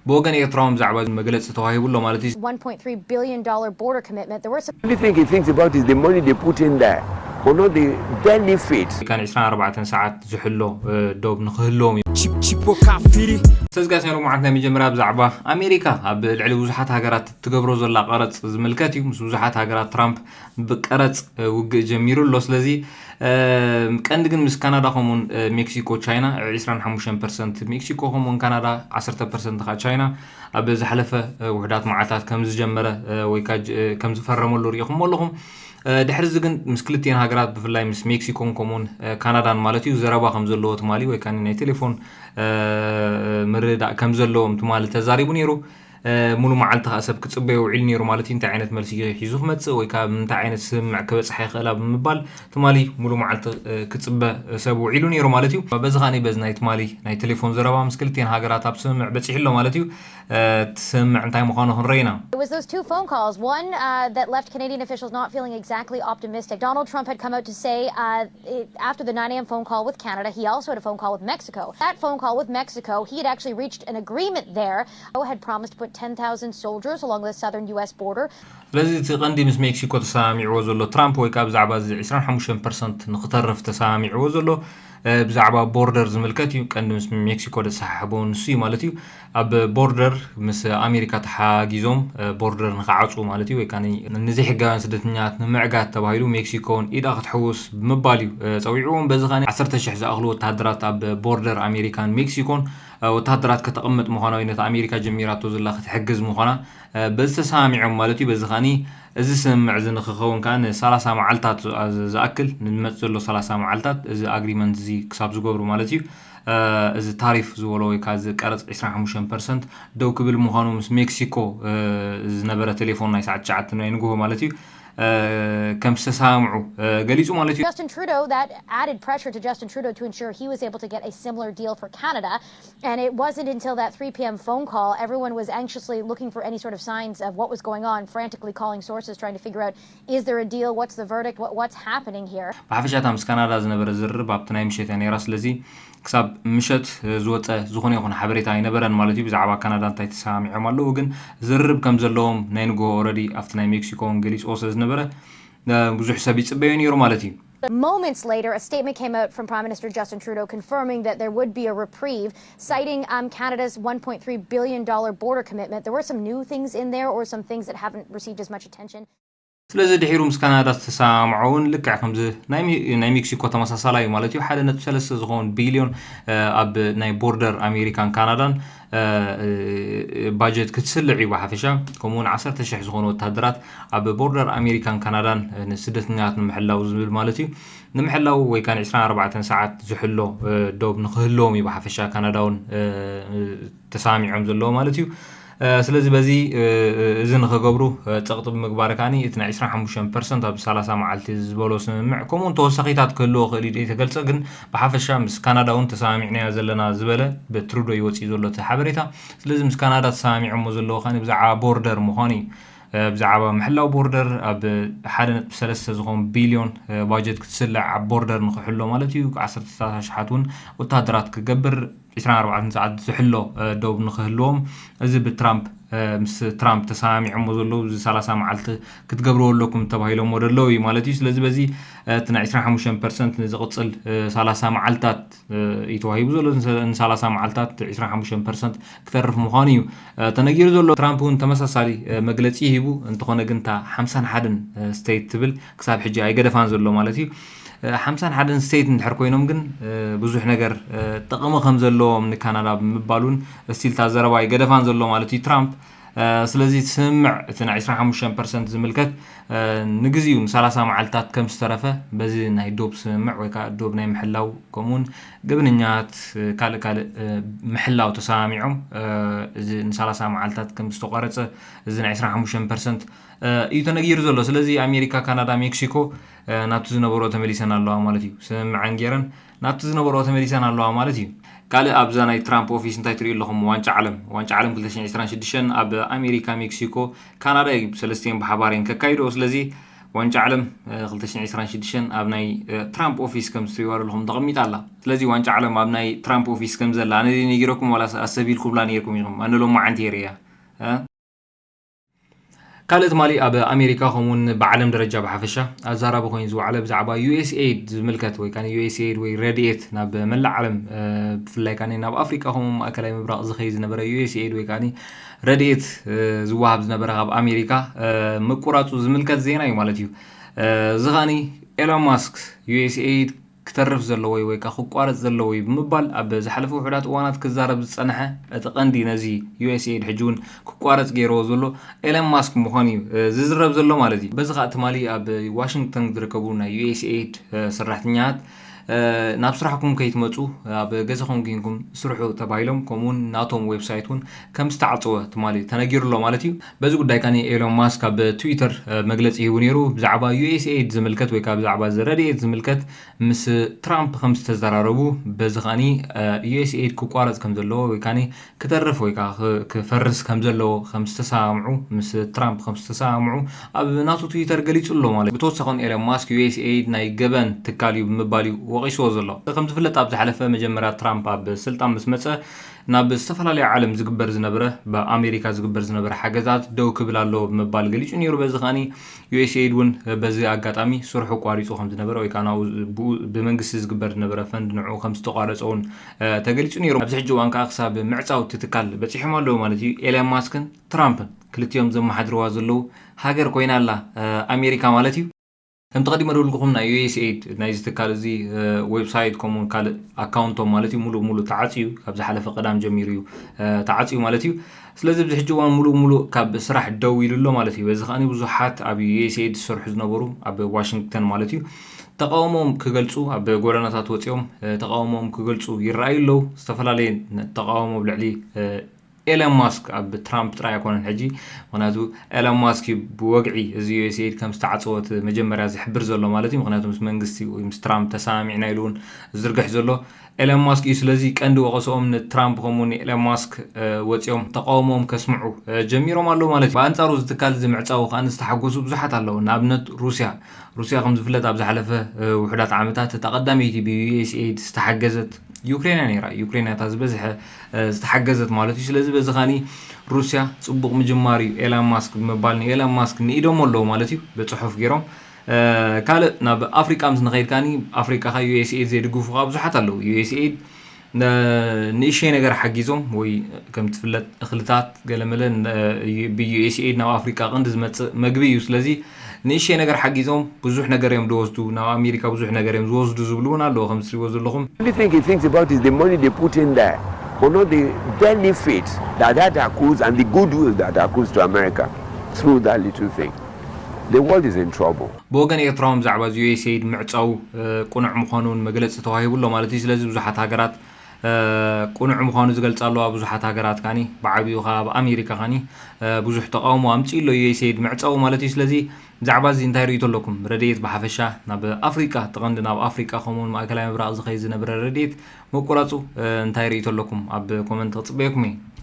ብወገን ኤርትራውን ብዛዕባ መግለፂ ተዋሂቡ ኣሎ ማለት እዩ። One point three billion dollar border commitment. There were some The only thing he thinks about is the money they put in there, but not the benefit. ኣሜሪካን ዕስራን ኣርባዕተን ሰዓት ዝሕሎ እ፣ ዶብ ንክህልዎም እዩ። Chip chip o kafiri. ሰዝጋስ ናይ ሎማዓት ናይ መጀመርያ ብዛዕባ ኣሜሪካ ኣብ ልዕሊ ብዙሓት ሃገራት ትገብሮ ዘላ ቀረፅ ዝምልከት እዩ። ምስ ብዙሓት ሃገራት ትራምፕ ብቀረፅ እ፣ ውግእ ጀሚሩ ኣሎ። ስለዚ እ፣ ቀንዲ ግን ምስ ካናዳ ከምኡውን እ፣ ሜክሲኮ ቻይና ዕስራን ሓሙሽተን ፐርሰንት ሜክሲኮ ከምኡውን ካናዳ ዓሰርተ ፐርሰንት ከዓ ቻይና ኣብ ዝሓለፈ እ፣ ውሕዳት መዓልታት ከም ዝጀመረ እ፣ ወይ ከዓ ጅ- እ፣ ከም ዝፈረመሉ ሪኢኹም ኣለኹም። እ፣ ድሕሪ እዚ ግን ምስ ክልቲኤን ሃገራት ብፍላይ ምስ ሜክሲኮን ከምኡውን እ፣ ካናዳን ማለት እዩ ዘረባ ከም ዘለዎ ትማሊ ወይ ከዓ ናይ ቴሌፎን እ፣ ምርድዳእ ከም ዘለዎም ትማሊ ተዛሪቡ ነይሩ። እ፣ ሙሉ መዓልቲ ከዓ ሰብ ክፅበዮ ውዒሉ ነይሩ ማለት እዩ። እንታይ ዓይነት መልሲ ሒዙ ክመፅእ ወይ ከዓ እንታይ ዓይነት ስምምዕ ክበፅሓ ይኽእላ ብምባል ትማሊ ሙሉ መዓልቲ እ፣ ክፅበ ሰብ ውዒሉ ነይሩ ማለት እዩ። በዚ ከዓ በዚ ናይ ትማሊ ናይ ቴሌፎን ዘረባ ምስ ክልቲኤን ሃገራት ኣብ ስምምዕ በፂሑ ኣሎ ማለት እዩ። እ፣ እቲ ስምምዕ እንታይ ምዃኑ ክንረኢና። It was those two phone calls. One uh, that left Canadian officials not feeling exactly optimistic. Donald Trump had come out to say uh, it, after the nine a.m. phone call with Canada, he also had a phone call with Mexico. That phone call with Mexico, he had actually reached an agreement there. Had promised to put ten thousand soldiers along the southern U S border. ስለዚ እቲ ቀንዲ ምስ ሜክሲኮ ተሰማሚዕዎ ዘሎ ትራምፕ ወይ ከዓ ብዛዕባ እዚ ዕስራን ሓሙሽተን ፐርሰንት ንክተርፍ ተሰማሚዕዎ ዘሎ እ፣ ብዛዕባ ቦርደር ዝምልከት እዩ። ቀንዲ ምስ ሜክሲኮ ዘሰሓሕቦ ንሱ እዩ ማለት እዩ። ኣብ ቦርደር ምስ ኣሜሪካ ተሓጊዞም እ፣ ቦርደር ንክዓፁ ማለት እዩ ወይ ከዓ ንዘይሕጋውያን ስደተኛታት ንምዕጋት ተባሂሉ ሜክሲኮ እውን ኢዳ ክትሕውስ ብምባል እዩ እ፣ ፀዊዕዎም። በዚ ከዓ ዓሰርተ ሽሕ ዝኣኽሉ ወታደራት ኣብ ቦርደር ኣሜሪካን ሜክሲኮን እ፣ ወታደራት ከተቐምጥ ምዃና ወይ ነቲ ኣሜሪካ ጀሚራቶ ዘላ ክትሕግዝ ምዃና እ፣ በዚ ተሰማሚዖም ማለት እዩ። በዚ ከዓኒ እዚ ስምምዕ እዚ ንክኸውን ከዓ ንሰላሳ መዓልታት ዝ- ዝኣክል ንመፅ ዘሎ ሰላሳ መዓልታት እዚ ኣግሪመንት እዚ ክሳብ ዝገብሩ ማለት እዩ እ፣ እዚ ታሪፍ ዝበሎ ወይ ከዓ እዚ ቀረፅ ዕስራን ሓሙሽተን ፐርሰንት ደው ክብል ምዃኑ ምስ ሜክሲኮ እ፣ ዝነበረ ቴሌፎን ናይ ሰዓት ትሽዓተ ናይ ንግሆ ማለት እዩ እ፣ ከም ዝተሰማምዑ እ፣ ገሊፁ ማለት እዩ። Justin Trudeau, that added pressure to Justin Trudeau to ensure he was able to get a similar deal for Canada. And it wasn't until that three p.m. phone call, everyone was anxiously looking for any sort of signs of what was going on, frantically calling sources, trying to figure out, is there a deal? What's the verdict? What, what's happening here? ብሓፈሻ እታ ምስ ካናዳ ዝነበረ ዝርርብ ኣብቲ ናይ ምሸት እያ ነይራ። ስለዚ ክሳብ ምሸት እ፣ ዝወፀ ዝኾነ ይኹን ሓበሬታ ኣይነበረን ማለት እዩ። ብዛዕባ ካናዳ እንታይ ተሰማሚዖም ኣለዉ፣ ግን ዝርርብ ከም ዘለዎም ናይ ንግሆ ኦረዲ ኣብቲ ናይ ሜክሲኮ እውን ገሊፅዎ ስለ ዝነበረ እ፣ ብዙሕ ሰብ ይፅበዮ ነይሩ ማለት እዩ። Moments later, a statement came out from Prime Minister Justin Trudeau confirming that there would be a reprieve, citing um, Canada's one point three billion dollar border commitment. There were some new things in there or some things that haven't received as much attention. ስለዚ ድሒሩ ምስ ካናዳ ዝተሰማምዖ እውን ልክዕ ከምዚ ናይ ሜ- ናይ ሜክሲኮ ተመሳሳላይ እዩ ማለት እዩ። ሓደ ነጥቢ ሰለስተ ዝኸውን ቢልዮን እ፣ ኣብ ናይ ቦርደር ኣሜሪካን ካናዳን እ፣ እ፣ ባጀት ክትስልዕ እዩ ብሓፈሻ። ከምኡውን ዓሰርተ ሽሕ ዝኾኑ ወታደራት ኣብ ቦርደር ኣሜሪካን ካናዳን እ፣ ንስደተኛታት ንምሕላው ዝብል ማለት እዩ ንምሕላው ወይ ከዓ ዕስራን ኣርባዕተን ሰዓት ዝሕሎ እ፣ ዶብ ንክህልዎም እዩ ብሓፈሻ ካናዳውን እ፣ እ፣ ተሰማሚዖም ዘለዎ ማለት እዩ። እ፣ ስለዚ በዚ እ፣ እ፣ እዚ ንክገብሩ እ፣ ፀቕጢ ብምግባር ከዓኒ እቲ ናይ ዕስራን ሓሙሽተን ፐርሰንት ኣብ ሰላሳ መዓልቲ ዝበሎ ስምምዕ ከምኡውን ተወሳኺታት ክህልዎ ክእል እዩ ዘይተገልፀ፣ ግን ብሓፈሻ ምስ ካናዳ እውን ተሰማሚዕናዮ ዘለና ዝበለ ብትሩዶ እዩ ወፂኡ ዘሎ እቲ ሓበሬታ። ስለዚ ምስ ካናዳ ተሰማሚዖሞ ዘለዎ ከዓኒ ብዛዕባ ቦርደር ምዃኑ እዩ እ፣ ብዛዕባ ምሕላው ቦርደር ኣብ ሓደ ነጥቢ ሰለስተ ዝኾን ቢልዮን እ፣ ባጀት ክትስላዕ ኣብ ቦርደር ንክሕሎ ማለት እዩ ዓሰርተታት ኣሽሓት እውን ወታደራት ክገብር ዕስራን ኣርባዕተን ሰዓት ዝሕሎ እ፣ ዶብ ንክህልዎም እዚ ብትራምፕ እ፣ ምስ ትራምፕ ተሰማሚዖሞ ዘለዉ እዚ ሰላሳ መዓልቲ ክትገብርዎ ኣለኩም ተባሂሎሞ ዘለዉ እዩ ማለት እዩ። ስለዚ በዚ እ፣ እቲ ናይ ዕስራን ሓሙሽተን ፐርሰንት ንዝቕፅል እ፣ ሰላሳ መዓልታት እ፣ እዩ ተዋሂቡ ዘሎ። ንሰ- ንሰላሳ መዓልታት ዕስራን ሓሙሽተን ፐርሰንት ክተርፍ ምዃኑ እዩ እ፣ ተነጊሩ ዘሎ። ትራምፕ እውን ተመሳሳሊ እ፣ መግለፂ ሂቡ። እንተኾነ ግን እታ ሓምሳን ሓደን እ፣ ስቴት ትብል ክሳብ ሕጂ ኣይገደፋን ዘሎ ማለት እዩ። እ፣ ሓምሳን ሓደን ስቴት እንድሕር ኮይኖም ግን እ፣ ብዙሕ ነገር እ፣ ጥቕሚ ከም ዘለዎም ንካናዳ ብምባል እውን እስቲል እታ ዘረባ ኣይገደፋን ዘሎ ማለት እዩ ትራምፕ። እ፣ ስለዚ እቲ ስምምዕ እቲ ናይ ዕስራን ሓሙሽተን ፐርሰንት ዝምልከት እ፣ ንግዚኡ ንሰላሳ መዓልታት ከም ዝተረፈ በዚ ናይ ዶብ ስምምዕ ወይ ከዓ ዶብ ናይ ምሕላው ከምኡውን ገበነኛት እ፣ ካልእ ካልእ እ፣ ምሕላው ተሰማሚዖም እ፣ እዚ ንሰላሳ መዓልታት ከም ዝተቋረፀ እዚ ናይ ዕስራን ሓሙሽተን ፐርሰንት እ፣ እዩ ተነጊሩ ዘሎ። ስለዚ ኣሜሪካ፣ ካናዳ፣ ሜክሲኮ እ፣ ናብቲ ዝነበሮ ተመሊሰን ኣለዋ ማለት እዩ። ስምምዐን ገይረን ናብቲ ዝነበሮ ተመሊሰን ኣለዋ ማለት እዩ። ካልእ ኣብዛ ናይ ትራምፕ ኦፊስ እንታይ ትሪኡ ኣለኹም? ዋንጫ ዓለም ዋንጫ ዓለም ክልተ ሽሕን ዕስራን ሽዱሽተን ኣብ ኣሜሪካ፣ ሜክሲኮ፣ ካናዳ እዩ ሰለስቲኤን ብሓባር እየን ከካይድኦ። ስለዚ ዋንጫ ዓለም ክልተ ሽሕን ዕስራን ሽዱሽተን ኣብ ናይ ትራምፕ ኦፊስ ከም ዝትሪዋ ዘለኹም ተቐሚጣ ኣላ። ስለዚ ዋንጫ ዓለም ኣብ ናይ ትራምፕ ኦፊስ ከም ዘላ ኣነ ነጊረኩም ዋላ ኣሰቢልኩምላ ነይርኩም ኢኹም። ኣነ ሎማዓንቲ እየ ርእያ። ካልእ ትማሊ ኣብ ኣሜሪካ ከምኡውን ብዓለም ደረጃ ብሓፈሻ ኣዛራቢ ኮይኑ ዝወዓለ ብዛዕባ ዩኤስኤድ ዝምልከት ወይ ከዓ ዩኤስኤድ ወይ ረድኤት ናብ መላእ ዓለም ብፍላይ ከዓ ናብ ኣፍሪካ ከምኡ ማእከላይ ምብራቕ ዝኸይ ዝነበረ ዩኤስኤድ ወይ ከዓ ረድኤት ዝወሃብ ዝነበረ ካብ ኣሜሪካ ምቁራፁ ዝምልከት ዜና እዩ ማለት እዩ። እዚ ከዓ ኤሎን ማስክ ዩኤስኤድ ክተርፍ ዘለዎ ወይ ከዓ ክቋረፅ ዘለዎ ብምባል ኣብ ዝሓለፈ ውሕዳት እዋናት ክዛረብ ዝፀንሐ እቲ ቀንዲ ነዚ ዩኤስኤድ ሕጂ እውን ክቋረፅ ገይርዎ ዘሎ ኤለን ማስክ ምዃኑ እዩ ዝዝረብ ዘሎ ማለት እዩ። በዚ ከዓ ትማሊ ኣብ ዋሽንግተን ዝርከቡ ናይ ዩኤስኤድ ሰራሕተኛታት ናብ ስራሕኩም ከይትመፁ ኣብ ገዛኹም ኮይንኩም ስርሑ ተባሂሎም ከምኡውን ናቶም ዌብሳይት እውን ከም ዝተዓፀወ ትማሊ ተነጊሩ ኣሎ ማለት እዩ። በዚ ጉዳይ ከኒ ኤሎን ማስክ ኣብ ትዊተር መግለፂ ሂቡ ነይሩ። ብዛዕባ ዩኤስኤድ ዝምልከት ወይ ከዓ ብዛዕባ ረድኤት ዝምልከት ምስ ትራምፕ ከም ዝተዘራረቡ በዚ ከኒ ዩኤስኤድ ክቋረፅ ከም ዘለዎ ወይ ከዓ ክተርፍ ወይ ከዓ ክፈርስ ከም ዘለዎ ከም ዝተሰማምዑ ምስ ትራምፕ ከም ዝተሰማምዑ ኣብ ናቱ ትዊተር ገሊፁ ኣሎ ማለት። ብተወሳኺ ኤለን ማስክ ዩኤስኤድ ናይ ገበን ትካል እዩ ብምባል እዩ ወቒስዎ ዘሎ። ከም ዝፍለጥ ኣብ ዝሓለፈ መጀመርያ ትራምፕ ኣብ ስልጣን ምስ መፀ ናብ ዝተፈላለየ ዓለም ዝግበር ዝነበረ ብኣሜሪካ ዝግበር ዝነበረ ሓገዛት ደው ክብል ኣለዎ ብምባል ገሊፁ ነይሩ። በዚ ከኒ ዩኤስኤድ እውን በዚ ኣጋጣሚ ስርሑ ቋሪፁ ከም ዝነበረ ወይ ከዓ ብመንግስቲ ዝግበር ዝነበረ ፈንድ ንዑ ከም ዝተቋረፀ እውን ተገሊፁ ነይሩ። ኣብዚ ሕጂ እዋን ከዓ ክሳብ ምዕፃው እቲ ትካል በፂሖም ኣለዉ ማለት እዩ። ኤልያን ማስክን ትራምፕን ክልቲኦም ዘመሓድርዋ ዘለዉ ሃገር ኮይና ኣላ ኣሜሪካ ማለት እዩ። ከም ተቐዲመ ደብልኩኹም ናይ ዩኤስኤድ ናይዚ ትካል እዚ ዌብሳይት ከምኡውን ካልእ ኣካውንቶም ማለት እዩ ሙሉእ ሙሉእ ተዓፅዩ ካብ ዝሓለፈ ቀዳም ጀሚሩ እዩ ተዓፅዩ ማለት እዩ። ስለዚ ኣብዚ ሕጂ እዋን ሙሉእ ሙሉእ ካብ ስራሕ ደው ኢሉ ኣሎ ማለት እዩ። በዚ ከዓኒ ብዙሓት ኣብ ዩኤስኤድ ዝሰርሑ ዝነበሩ ኣብ ዋሽንግተን ማለት እዩ ተቃውሞም ክገልፁ ኣብ ጎደናታት ወፂኦም ተቃውሞም ክገልፁ ይረኣዩ ኣለዉ። ዝተፈላለየ ተቃውሞ ኣብ ልዕሊ ኤለን ማስክ ኣብ ትራምፕ ጥራይ ኣይኮነን ሕጂ። ምክንያቱ ኤለን ማስክ እዩ ብወግዒ እዚ ዩኤስኤድ ከም ዝተዓፀወት መጀመርያ ዝሕብር ዘሎ ማለት እዩ። ምክንያቱ ምስ መንግስቲ ወይ ምስ ትራምፕ ተሰማሚዕና ኢሉ እውን ዝዝርግሕ ዘሎ ኤለን ማስክ እዩ። ስለዚ ቀንዲ ወቀሰኦም ንትራምፕ ከምኡ ንኤለን ማስክ ወፂኦም ተቃውሞኦም ከስምዑ ጀሚሮም ኣለዉ ማለት እዩ። ብኣንፃሩ እዚ ትካል እዚ ምዕፃው ከዓ ዝተሓጎሱ ብዙሓት ኣለዉ። ንኣብነት ሩስያ ሩስያ ከም ዝፍለጥ ኣብ ዝሓለፈ ውሕዳት ዓመታት እታ ቀዳመይቲ ብዩኤስኤድ ዝተሓገዘት ዩክሬን እያ ነይራ። ዩክሬን እያ እታ ዝበዝሐ ዝተሓገዘት ማለት እዩ። ስለዚ በዚ ከኒ ሩስያ ፅቡቕ ምጅማር እዩ ኤላን ማስክ ብምባል ንኤላን ማስክ ንኢዶም ኣለዉ ማለት እዩ ብፅሑፍ ገይሮም። ካልእ ናብ ኣፍሪቃ ምስ ንኸይድ ከኒ ኣፍሪቃ ከ ዩኤስኤድ ዘይድግፉ ከዓ ብዙሓት ኣለዉ። ዩኤስኤድ ንእሽተይ ነገር ሓጊዞም ወይ ከም ትፍለጥ እኽልታት ገለመለ ብዩኤስኤድ ናብ ኣፍሪቃ ቀንዲ ዝመፅእ መግቢ እዩ። ስለዚ ንእሽተይ ነገር ሓጊዞም ብዙሕ ነገር እዮም ዝወስዱ ናብ ኣሜሪካ ብዙሕ ነገር እዮም ዝወስዱ ዝብሉ እውን ኣለዉ ከም ትሪእዎ ዘለኹም። The only thing he thinks about is the money they put in there, but not the benefit that that accrues and the goodwill that accrues to America through that little thing. The world is in trouble. ብወገን ኤርትራውን ብዛዕባ እዚ ዩኤስኤድ ምዕፃው ቁኑዕ ምዃኑ እውን መግለፂ ተዋሂቡ ኣሎ ማለት እዩ። ስለዚ ብዙሓት ሃገራት ቁኑዕ ምዃኑ ዝገልፃ ኣለዋ። ብዙሓት ሃገራት ካኒ ብዓብዩ ካብ ኣሜሪካ ካኒ ብዙሕ ተቃውሞ ኣምፅኡ ኣሎ ዩኤስኤድ ምዕፃው ማለት እዩ። ስለዚ ብዛዕባ እዚ እንታይ ርእይቶ ኣለኩም? ረድኤት ብሓፈሻ ናብ ኣፍሪቃ፣ እቲ ቀንዲ ናብ ኣፍሪቃ ከምኡውን ማእከላይ ምብራቕ ዝኸይድ ዝነበረ ረድኤት ምቁራፁ እንታይ ርእይቶ ኣለኩም? ኣብ ኮመንት ክፅበየኩም እየ።